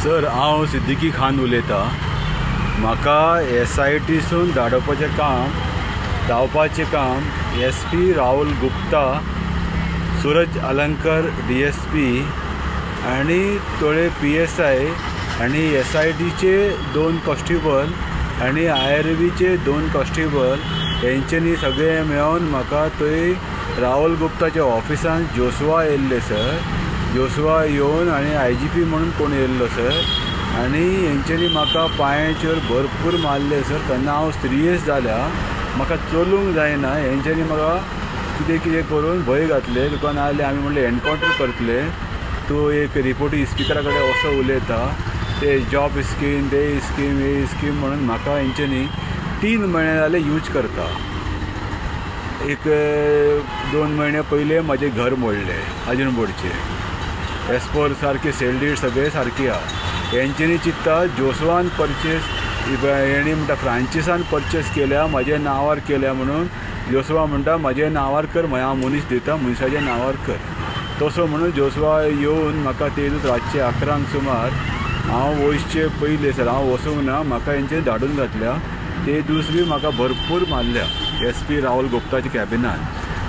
Sir, हांव सिद्दीकी खान उलयतां. म्हाका एस I टीसून धाडोवपाचें काम, धांवपाचें काम S P Rahul Gupta, Suraj Alankar D S P आनी थोडे पी एस I आनी एस I टीचे 2 कॉन्स्टेबल आनी I R बीचे 2 कॉन्स्टेबल हेंच्यांनी सगळे मेळोन म्हाका थंय राहुल गुप्ताच्या ऑफिसान जोसवा येयल्ले सर. जोसवा येवन आनी I G P म्हणून कोण येयल्लो सर, आनी हेंच्यांनी म्हाका पांयाचेर भरपूर मारले सर. तेन्ना हांव सिरियस जाल्या, म्हाका चलूंक जायना. हेंच्यांनी म्हाका कितें कितें करून भंय घातले. तुका नाजाल्यार आमी म्हणलें एनकावंटर करतले, तूं एक रिपोर्टी स्पिकरा कडेन असो उलयता, ते जॉब स्कीम, ते स्कीम, हे स्कीम म्हणून म्हाका हेंच्यांनी 3 म्हयने जाले यूज करता. एक 2 म्हयने पयले म्हजें घर मोडलें आजून बोडचें. एज पर सारकी सेल सगळे सारकी आहा. हेंच्यांनी चिंत्ता जोसवान परचेस, हेणी म्हणटा फ्रांसिसान परचेस केल्या, म्हज्या नांवार केल्या म्हणून. जोसवा म्हणटा म्हज्या नांवार कर, हांव मनीस दिता, मनशाच्या नांवार कर. तसो म्हणून जोसवा येवन म्हाका ते रातचे 11 सुमार हांव वचचे पयले सर, हांव वचूंक ना, म्हाका हेंच्यांनी धाडून घातल्या. ते दुसरी म्हाका भरपूर मारल्या एस पी राहुल गुप्ताच्या कॅबिनान.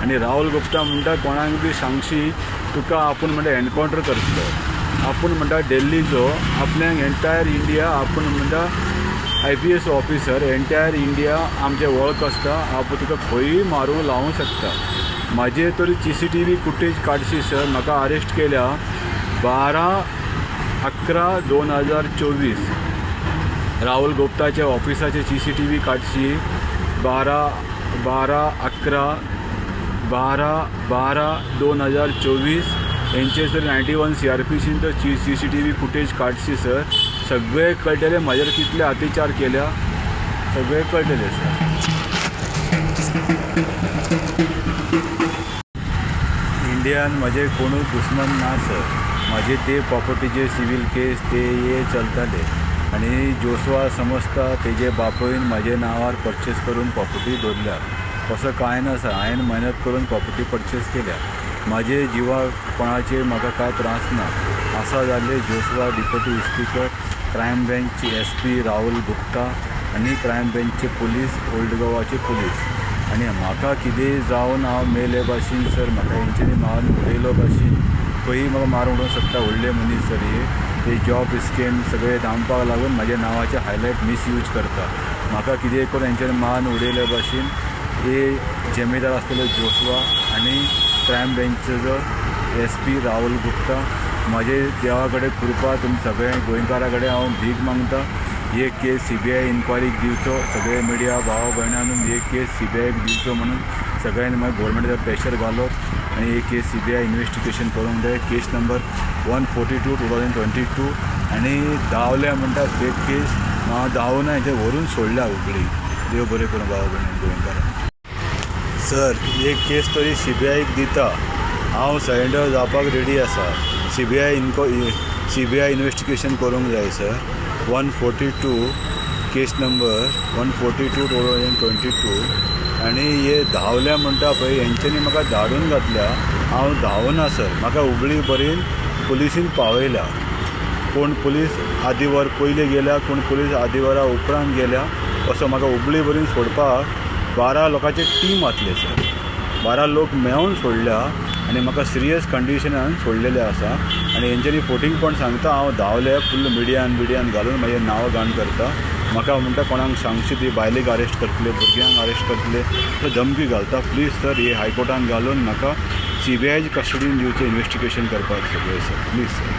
आनी राहुल गुप्ता म्हणटा कोणाक बी सांगशी तुका आपूण म्हणटा एनकावंटर करतलो, आपूण म्हणटा दिल्लीचो, आपल्याक एंटायर इंडिया, आपूण म्हणटा I P S officer, entire India आमचे वळख आसता, आपूण तुका खंयूय मारूंक लावूंक शकता. म्हाजे तरी C C T V footage काडशी sir. म्हाका अरेस्ट केल्या 12/11/2024 राहुल गुप्ताच्या ऑफिसाचे सी सी टी व्ही काडशी. 12/11 12/12/2024 हेंचे sir 91 C R P scene तर C C T V footage काडशी sir. सगळे कळटले म्हाजेर कितले अत्याचार केल्या, सगळे कळटले सर. इंडियान म्हजे कोणूच दुस्मान ना सर. म्हाजे ते प्रॉपर्टीचे सिवील केस ते हे चलताले आनी जोसवा समजता तेजे बापूयन म्हाजे नांवार परचेस करून प्रॉपर्टी दवरल्या, असो कांय ना सर. हांवें मेहनत करून प्रॉपर्टी परचेस केल्या. म्हाजे जिवाक कोणाचेर म्हाका कांय त्रास ना. आसा जाल्ले जोसवा डिप्युटी स्पिकर, क्रायम ब्रँचचे एस पी राहुल गुप्ता आनी क्रायम ब्रँचचे पुलीस, ओल्ड गोवाचे पुलीस. आनी म्हाका कितेंय जावन हांव मेले भाशेन सर, म्हाका हेंच्यांनी मारून उडयलो भाशेन, खंयी म्हाका मारून उडोवंक शकता व्हडले मनीस सर. हे ते जॉब स्कीम सगळे दामपाक लागून म्हाज्या नांवाचे हायलायट मिसयूज करता. म्हाका कितेंय करून हेंच्यांनी मारून उडयले भाशेन हे जमेदार आसलेले जोसवा आनी क्रायम ब्रँचचो जो एस पी राहुल गुप्ता. म्हाजे देवा कडेन कृपा, तुमी सगळे गोंयकारा कडेन हांव भीक मागता, हे केस सी बी I इन्क्वायरीक दिवचो. सगळे मिडिया भाव भयणांनो हे केस सी बी आयक दिवचो म्हणून सगळ्यांनी मागीर गोवोरमेंटाचेर प्रेशर घालो आनी हे case C B I investigation करूंक जाय. केस नंबर 142 2022 आनी धांवल्या म्हणटा फेक केस, हांव धांवना, हेंचे व्हरून सोडल्या उगडी. देव बरें करूं भाव भयणांक गोंयकारांक. सर, एक केस तरी सी बी आयक दिता, हांव सरेंडर जावपाक रेडी आसा. C B I C B I investigation करूंक जाय सर. 142 केस नंबर 142 2022 आनी हे धांवल्या म्हणटा पळय हेंच्यांनी म्हाका धाडून घातल्या. हांव धांवना सर, म्हाका हुबळी बरीन पुलिसीन पावयल्या. कोण पुलीस आदी वर पयलीं गेल्या, कोण पुलीस आदी वरा उपरांत गेल्या, असो म्हाका हुबळी बरीन सोडपाक 12 लोकांचे टीम आसले सर. 12 लोक मेळोन सोडल्या आनी म्हाका सिरियस कंडिशनान सोडलेले आसा. आनी हेंच्यांनी फोटींग पण सांगता हांव धांवले, फुल्ल मिडियान बिडियान घालून म्हाजें नांव घाण करता. म्हाका म्हणटा कोणाक सांगशी ती बायलेक अरेस्ट करतले, भुरग्यांक अरेस्ट करतले, तो धमकी घालता. प्लीज सर, हे हायकोर्टान घालून म्हाका सी बी आयच्या कस्टडीन दिवचें इन्वेस्टिगेशन करपाक सगळें सर, प्लीज सर.